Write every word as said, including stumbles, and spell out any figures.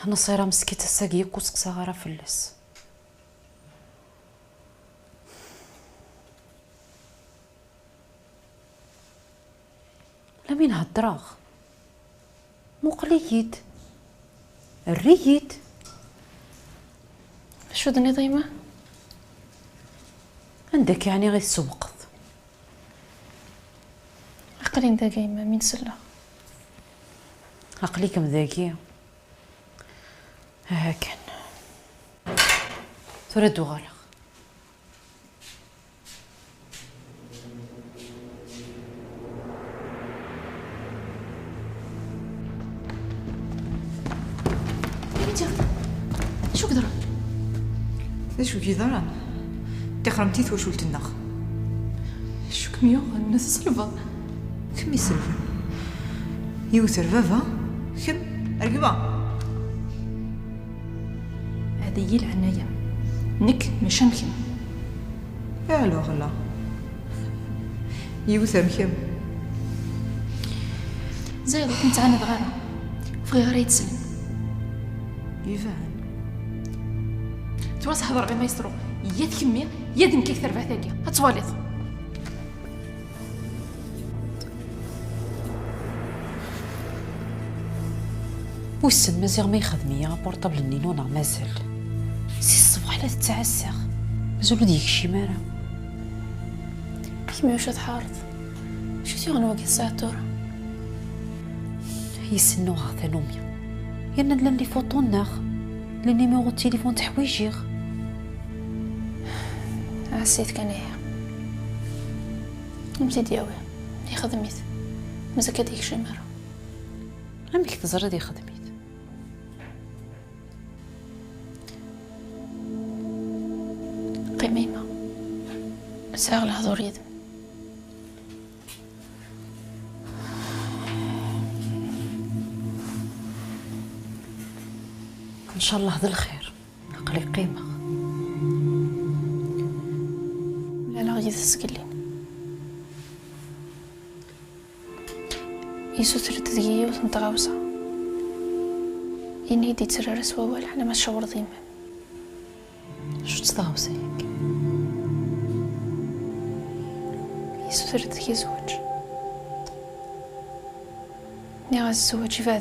Nṣira meskint ass-agi yakk ur seqsaɣ ara fell-as. Lamin heddreɣ. Muqel-iyi-d. Err-iyi-d. Acu d-tenniḍ a yemma? Anda akka yeɛni i tsewqeḍ? Aql-in dagi a yemma, mi n-selleɣ. Aql-ikem dagi. Aha kan. Tura ad d-uɣaleɣ. Acu k-yeḍran? D acu k-yeḍran? Tixremt i twacult-nneɣ. Acu kem-yuɣen? Tselbeḍ. Kemm iselben. Yiwet ar baba, kemm ar gma. Hadi-yi leɛnaya. Nekk mačči am kemm. Alors là. Yiwet am kemm. Zayeḍ ur kem-ttɛanadeɣ ara. Ur bɣiɣ ara ad yi-teslen. Iban. Tura s-hedreɣ i maestro. Yat kemmi, yat nekk i terbaɛt-agi. Ad twaliḍ. Wissen ma ziɣ ma yexdem-iyi apurṭabl-nni-inu neɣ mazal. Si ṣṣbeḥ la tettɛassaɣ. Mazal ur d-yekcim ara. Kemm yuca tḥareḍ. Acu t-yuɣen wagi tesɛiḍ tura? Yes-sen uɣeɣ tanumi. Yerna llan les photos-nneɣ. Le numéro de téléphone teḥwijiɣ. Ɛass-it kan ihi. Ad m-t-id-yawi. Ixdem-it. Mazal ad d-yekcim ara. Amek teẓriḍ ixdem-it? Qqim a yemma. Sɛiɣ lehdur yid-m. Ncallah d lxir. Aql-i qqimeɣ. Mlaleɣ yid-s zgelli. Yessuter-d deg-i yiwet n tɣawsa. Yenna-yi-d yettrar s wawal, ɛla ma tcawreḍ iman. Acu-tt tɣawsa-agi? Yessuter-d deg-i zzwaǧ. Nniɣ-as zzwaǧ yebɛed